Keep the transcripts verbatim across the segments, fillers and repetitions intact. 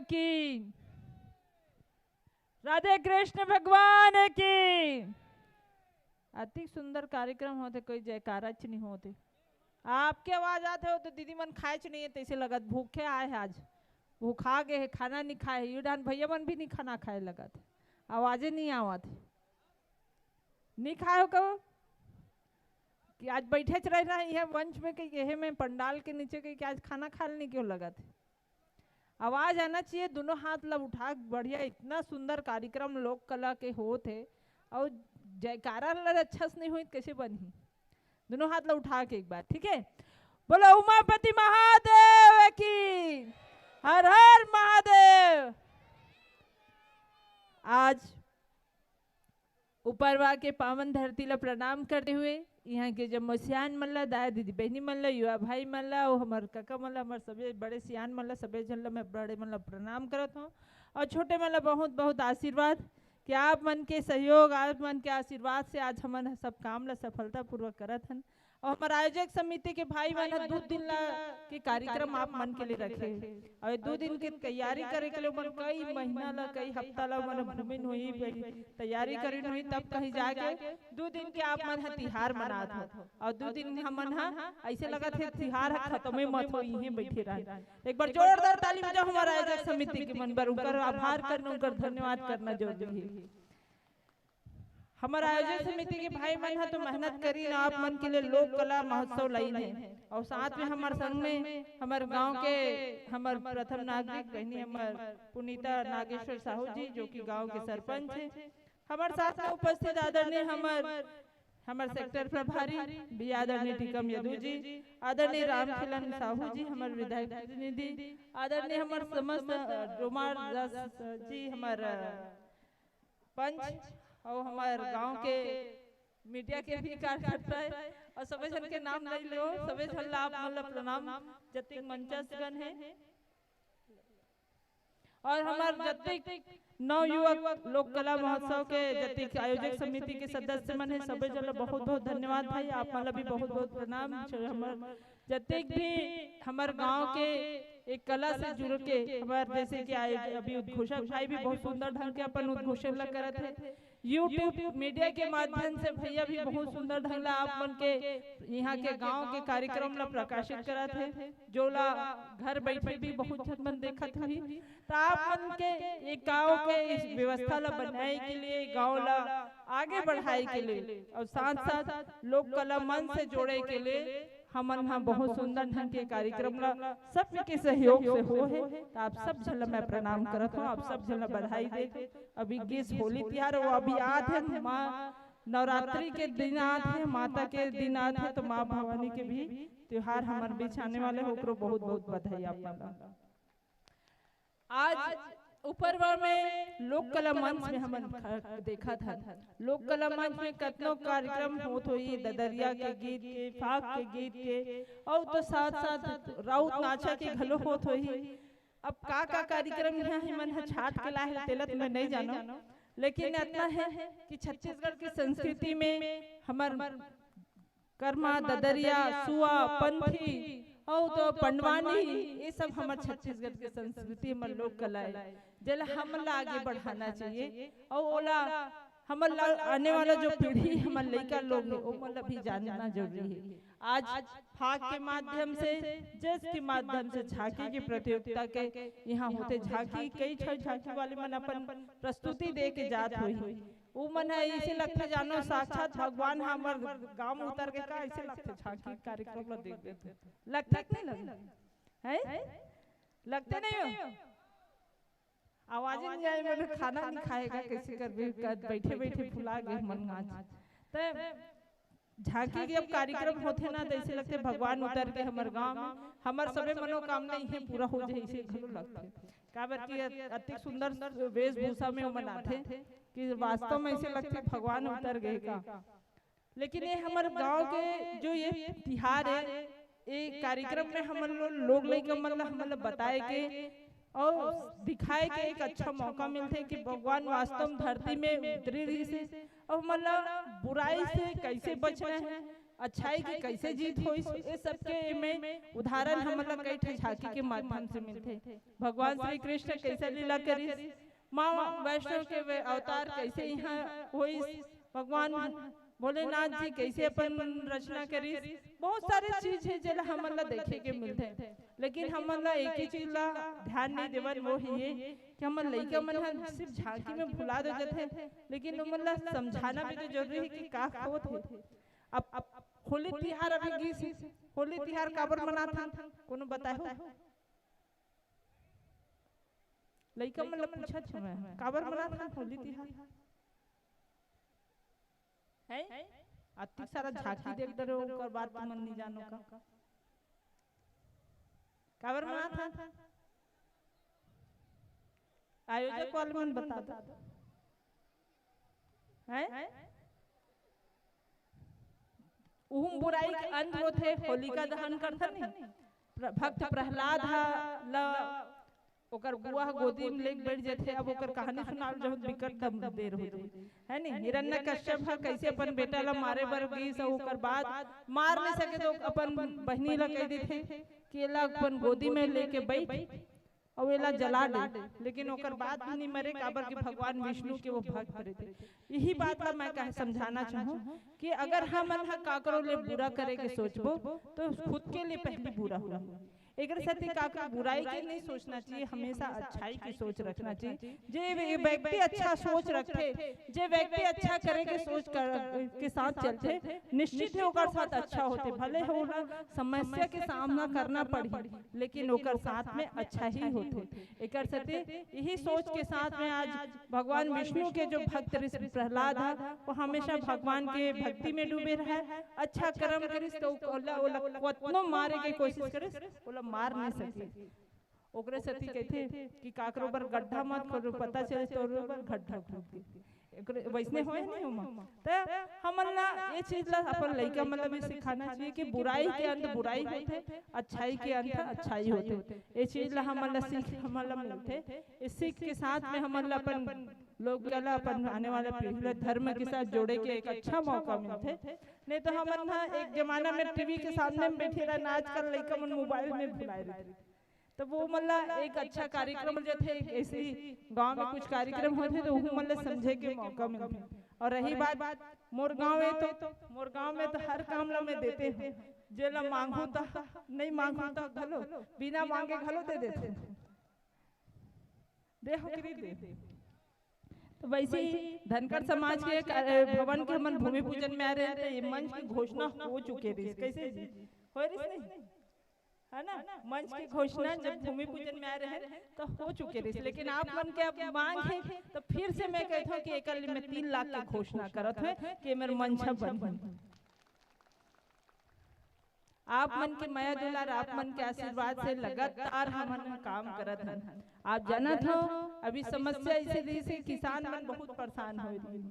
की, राधे कृष्ण भगवान की। अति सुंदर कार्यक्रम होथे, कोई जयकारा च नहीं होथे। आपके आवाज आत हे, वो तो दीदी मन खाए च नहीं है, तैसे लगत भूखे आए हे आज, भूखा गए हे, खाना नहीं खाए हे। यू डान भैया मन भी नहीं खाना खाए लगत हे, आवाजे नहीं आवत हे। नहीं खाए हो कहो कि आज बैठे च रहना है यह मंच में, कहीं यहे में पंडाल के नीचे, कहीं कि आज खाना खा लेने क्यों लगत हे। आवाज आना चाहिए, दोनों हाथ ला उठा के बढ़िया, इतना सुंदर कार्यक्रम लोक कला के होत हे, और जयकारा ला अच्छा से नहीं होई त कैसे बनही? दोनों हाथ ला उठा के एक बार, ठीक है, बोलो उमापति महादेव की, हर हर महादेव। आज उपरवा के पावन धरती ला प्रणाम करते हुए, यहाँ के जम्मो सियान मन ला, दाई दीदी बहिनी मन ला, युवा भाई मन ला, अउ हमर कका मन ला, हमर सबे बड़े सियान मन ला, सबे झन ला मैं बड़े मन ला प्रणाम करत हूँ, और छोटे मन ला बहुत बहुत आशीर्वाद कि आप मन के सहयोग, आप मन के आशीर्वाद से आज हमन ह सब काम ला सफलतापूर्वक करत हन। और हमर आयोजक समिति के भाई मन ह दू दिन ला के कार्यक्रम आप मन के लिए रखे हे, और ये दू दिन के तैयारी करे के लिए मन कई महीना ला, कई हफ्ता ला मन घूमिन होही, तैयारी करिन होही, तब कहीं जाके दू दिन के आप मन ह तिहार मनात हो, और दू दिन हमन ह ऐसे लगत हे तिहार ह खतमे मत हो, इहें बैठे रहे। एक बार जोरदार ताली बजाओ हमारा आयोजक समिति के मन बर, उनकर आभार करना, उनकर धन्यवाद करना जरूरी है। हमर आयोजक समिति के भाई मन ह तो मेहनत करिन, आप मन के लिए लोक कला महोत्सव लाइन है, और साथ में हमर संग में हमर गांव के हमर प्रथम नागरिक बहनी हमर पुनीता नागेश्वर साहू जी, जो कि गांव के सरपंच है, हमर साथ में उपस्थित आदरणीय हमर हमर सेक्टर प्रभारी भी आदरणीय टीकम यदु जी, आदरणीय रामखिलन साहू जी, हमर विधायक प्रतिनिधि, आदरणीय हमर समस्त, अ, डोमार दास जी, हमर, अ, पंच, और हमर गांव के मीडिया के भी कार्यकर्ता है, और सबे झन के नाम नहीं लो, सबे झन ला आप मन ला प्रणाम, जतिक मंचस्थ गण है। और हमर जतिक नवयुवक लोक कला महोत्सव के जतिक आयोजक समिति के सदस्य मन है, सबे जन ला बहुत बहुत धन्यवाद भाई, आप मन ला भी बहुत बहुत प्रणाम। हमर जतिक भी हमर गांव के एक कला से जुड़ के, हमर जैसे कि आए अभी उद्घोषक भाई भी बहुत सुंदर ढंग के अपन उद्घोषण ला करत है, YouTube मीडिया के माध्यम से भैया भी बहुत सुंदर ढंग ला आप मन के यहाँ के गांव के कार्यक्रम ला प्रकाशित करत है, जो ला घर बैठे भी बहुत झन मन देखत होही। तो आप मन के ये गांव के इस व्यवस्था ला बनाए के लिए, गांव ला आगे बढ़ाए के लिए और साथ साथ लोक कला मन से जोड़े के लिए हमन ह बहुत सुंदर ढंग के कार्यक्रम ला सबके सहयोग से हो है। तो आप सब झन ला मैं प्रणाम करत हूँ, आप सब झन ला बधाई दे। अभी गेस होली तिहार वो अभी आत है, माँ नवरात्रि के दिन आत है, माता के दिन आत है, तो माँ भवानी के भी त्योहार हमर बीच आने वाले हो, ओकरो बहुत बहुत बधाई आप मन ला। आज उपरवा में लोक कला मंच में हमन ख-, देखत हन, लोक कला मंच में कतनो कार्यक्रम होत होही, ददरिया के गीत के, फाग के गीत के, और तो साथ साथ राउत नाचा के घलो होत होही। अब का का कार्यक्रम यहाँ हमन ह छाट के लाए हे, तेला तो मैं नहीं जानव, लेकिन इतना है कि छत्तीसगढ़ की संस्कृति में हमर करमा, ददरिया, सुआ, पंथी, अउ तो पंडवानी, ये सब हमर छत्तीसगढ़ के संस्कृति, हमर लोक कला है, जेला हमन ला आगे बढ़ाना चाहिए। अउ ओला हमन ला आने वाला जो पीढ़ी, हमर लइका लोग है, ओमन ला भी जानना जरूरी है। आज फाग के माध्यम से, जस के माध्यम से झांकी की प्रतियोगिता के यहाँ होथे झांकी, कई ठन झांकी वाले मन अपन प्रस्तुति दे के जात होही। उ मन ह ऐसे लगथे जानो साक्षात भगवान ह हमर गांव में उतर के का, ऐसे लगथे झांकी कार्यक्रम ला देख देख। लगथे कि नहीं लगथे? हैं? लगथे नहीं हो? आवाज नहीं आए, मैंने खाना नहीं खाएगा, कैसे कर भी कर, बैठे बैठे फुला गए मन आज। त झांकी के अब कार्यक्रम होथे ना, त ऐसे लगथे भगवान उतर के हमर गांव में, हमर सबे मनोकामना इहे पूरा हो जाए, ऐसे घलो लगथे। काबर कि अत-, अतिक सुंदर वेशभूषा में ओमन आथे कि वास्तव में ऐसे लगथे भगवान उतर गए का। लेकिन ये हमर गांव के जो ये तिहार है, ये कार्यक्रम में हमन लो-, लोग लइका मन ला हमन ला बताए के और दिखाए के एक अच्छा मौका मिलथे कि भगवान वास्तव में धरती में उतरे रहिस हे और हमन ला बुराई से कैसे बचना है, अच्छाई के कैसे जीत होइस, ये सबके में उदाहरण हमन ला कई ठे झांकी के माध्यम से मिलथे। भगवान श्री कृष्ण कैसे लीला करिस, माँ वैष्णो के वे अवतार कैसे यहाँ होइस, भगवान भोलेनाथ जी कैसे अपन रचना करिस, बहुत सारे चीज हे जेला हमन ला देखे के मिलथे। लेकिन हमन ला एक ही चीज ला ध्यान नहीं देवन, वो ही ये कि हमन लइका मन ह सिर्फ झांकी में भुला दे जथे, लेकिन ओमन ला समझाना भी तो जरूरी है कि का होत हे। अब, अब होली तिहार अभी गिस हे, होली तिहार काबर मनाथन, कोनो बताहू? लइका मन ला पूछत हवं मैं, काबर मनाथन होली तिहार? हैं? अतिक सारा झांकी देख डरे, ओकर बाद तुमन नहीं जानो का? काबर मनाथन? आयोजक वाले मन बता दो। हैं? उहू म बुराई के अंत होथे, होलिका दहन करथन नहीं? प्र-, भक्त प्रहलाद ह ल ओकर बुआ ह गोदी में लेके बैठ जथे। अब ओकर कहानी सुनाल जहूं त बिकट दम देर हो जाही, है नी? हिरण्यकश्यप ह कैसे अपन बेटा ला मारे बर गिस अउ ओकर बाद मार नहीं सके तो अपन बहिनी ला कह देथे कि एला अपन गोदी में लेके बैठ अउ एला जला दे। लेकिन ओकर बाद भी नहीं मरे, काबर कि भगवान विष्णु के वो भक्त रहिथे। यही बात ला मैं कहे समझाना चाहूँ कि अगर हमन ह काकरो ले बुरा करे के सोचबो तो खुद के लिए पहली बुरा होही। एकर सेती काकरो बुराई के नहीं सोचना चाहिए, हमेशा अच्छाई की सोच रखना चाहिए। जे व्य-, व्यक्ति अच्छा सोच रखथे, जे व्यक्ति अच्छा करे के सोच कर, के साथ चलथे, निश्चित ही ओकर साथ अच्छा होथे। भले ओला समस्या के सामना करना पड़ही, लेकिन ओकर साथ में अच्छा ही होथे। एकर सेती यही सोच के साथ में आज भगवान विष्णु के जो भक्त ऋषि प्रहलाद ह, वो हमेशा भगवान के भक्ति में डूबे रहे, अच्छा कर्म करिस, तो ओला, ओला कतनो मारे के कोशिश करिस, ओला मार नहीं सके। ओकरे सेती कहथे कि काकरो बर गड्ढा मत खोदो, पता चले तोरो बर गड्ढा खोद के। एकरे वैसने होय नहीं ओमा। त हमन ला ये चीज ला अपन लइका मन ला भी सिखाना चाहिए कि बुराई के अंत बुराई होथे, अच्छाई के अंत अच्छाई होथे। ये चीज ला हमन ला सीख, हमन ला मिलथे। इस सीख के साथ में हमन ला अपन लोग ला, अपन आने वाला पीढ़ी ला धर्म के साथ जोड़े के एक अच्छा मौका मिलथे। नहीं तो हमन ह एक जमाना में टीवी के सामने में बैठे रहना, आजकल लइका मन मोबाइल में भुलाए रहिथे। तब वो मन ला एक अच्छा कार्यक्रम हो जाथे, एक ऐसे ही गांव में कुछ कार्यक्रम होथे तो वो मन ला समझे के मौका मिलथे। और रही बात मोर गांव है तो मोर गांव में तो हर काम ला मैं देते हूँ, जेला मांगू तो नहीं मांगू तो घलो बिना मांगे घलो दे देते। दे हो कि नहीं दे? तो वैसे ही धनखड़ समाज के का-, भवन के हमन भूमि पूजन में आ रहे हैं, तो ये मंच की घोषणा हो चुके रहिस। कैसे जी? हो रहिस नहीं? है ना? मंच की घोषणा जब भूमि पूजन में आ रहे हैं, तो हो चुके रहिस। लेकिन आप मन के अब मांग है, तो फिर से मैं कहता हूँ कि एकर लिए मैं तीन लाख की घोषणा करत हूँ कि मेरे मंच ह बनही। आप मन के मया दुलार, आप मन के आशीर्वाद से लगातार हमन ह काम करत हन। आप जानत हो, अभी समस्या ऐसे रहिस हे, किसान मन बहुत परेशान हो रही।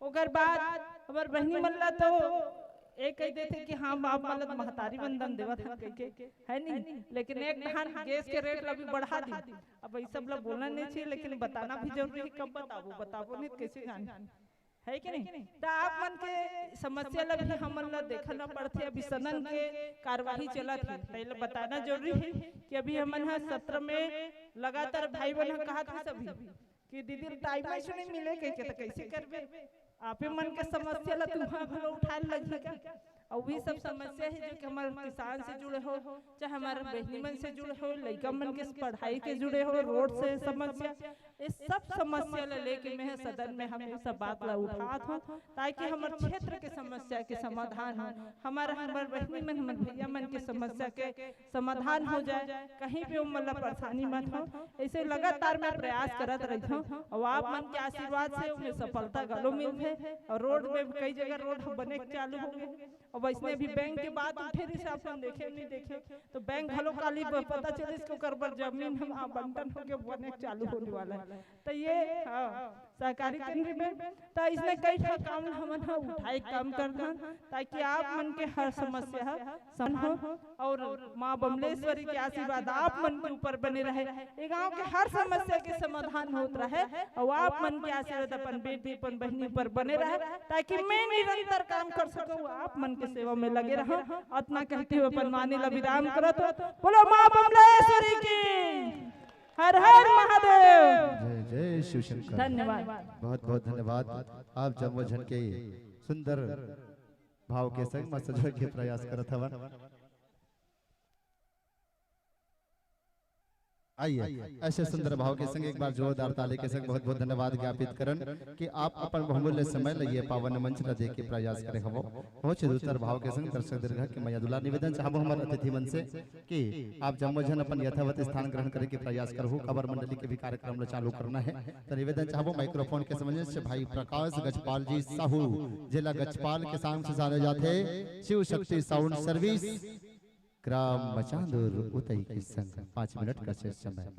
ओकर बाद हमर बहिनी मन ला तो ये कह देथे कि हाँ, बाप मन ला तो महतारी वंदन देवत हन कह के, है नहीं? लेकिन एक धान गैस के रेट ला भी बढ़ा दी। अब ये सब ला बोलना नहीं चाहिए, लेकिन बताना भी जरूरी है। कब बताबो, बताबो नहीं तो कैसे जाने, है कि नहीं? तो आप मन के समस्या ला भी हमन ला देखना पड़थे। अभी सदन के कार्यवाही चलत है, पहले बताना जरूरी है कि अभी हमन ह सत्र में लगातार भाई बहन ह कहा था सभी कि दीदी टाइम ऐसे नहीं मिले कह के, तो कैसे करबे? आपे मन के समस्या ला तुम्हारा घलो उठाए लगही का? और वही सब समस्या है जो कि हमारे किसान से जुड़े हो, चाहे हमारे बहनी मन से जुड़े हो, लइका मन के पढ़ाई के जुड़े हो, रोड से समस्या, ये सब समस्या ला लेके मैं सदन में हमेशा बात ला उठात हूँ, ताकि हमारे क्षेत्र के समस्या के समाधान हो, हमारा, हमारे बहनी मन, हमारे भैया मन के समस्या के समाधान हो जाए, कहीं पे वो मन ला परेशानी मत हो। ऐसे लगातार मैं प्रयास करत रहिथंव और आप मन के आशीर्वाद से ओमे सफलता घलो मिलथे। और रोड में कई जगह रोड ह बने के चालू हो गए, और वैसने भी बैंक के बात उठे रहिस, आप मन देखे नहीं देखे, तो बैंक घलो काली ब-, पता चलिस कि ओकर बर जमीन ह आवंटन होके बने के चालू होने वाला है। त ये, हाँ, सहकारी केंद्र में त इसने कई ठा काम हमन ह उठाए काम करथन, ताकि आप मन के हर समस्या ह समाधान हो। और माँ बमलेश्वरी के आशीर्वाद आप मन के ऊपर बने रहे, ये गांव के हर समस्या के समाधान होत रहे, और आप मन के आशीर्वाद अपन बेटी, अपन बहिनी ऊपर बने रहे, ताकि मैं निरंतर काम कर सकूं, आप मन के सेवा में लगे रहूं। अतना कहते हुए अपन वाणी ला विराम करत हो। बोलो माँ बमलेश्वरी की, हर हर महादेव। जय जय शिव शंकर। धन्यवाद। बहुत बहुत धन्यवाद। आप जम्मो झन के सुंदर भाव के संग मस्त जोड़ के प्रयास करत हवन। आइए, ऐसे सुंदर भाव के संग एक बार जोरदार ताली के संग बहुत बहुत धन्यवाद ज्ञापित करन कि आप अपन बहुमूल्य समय ल ये पावन मंच ल दे के प्रयास करे हवो। बहुत ही सुंदर भाव के संग दर्शक दीर्घा के मया दुलार निवेदन चाहबो हमर अतिथि मन से कि आप जम्मो झन अपन यथावत स्थान ग्रहण करे के प्रयास करहु, काबर मंडली के भी कार्यक्रम ल चालू करना है। तो निवेदन चाहबो माइक्रोफोन के संयोजक भाई प्रकाश गजपाल जी साहू, जिला गजपाल के नाम से जाने जाते, शिव शक्ति साउंड सर्विस, ग्राम मचांदुर उतई के संग पाँच मिनट का शेष समय।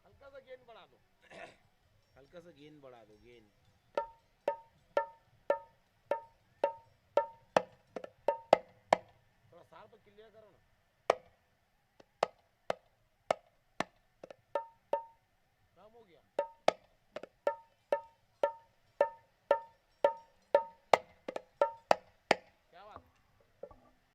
हल्का सा गेंद बढ़ा दो। हल्का सा गेंद बढ़ा दो, गेंद।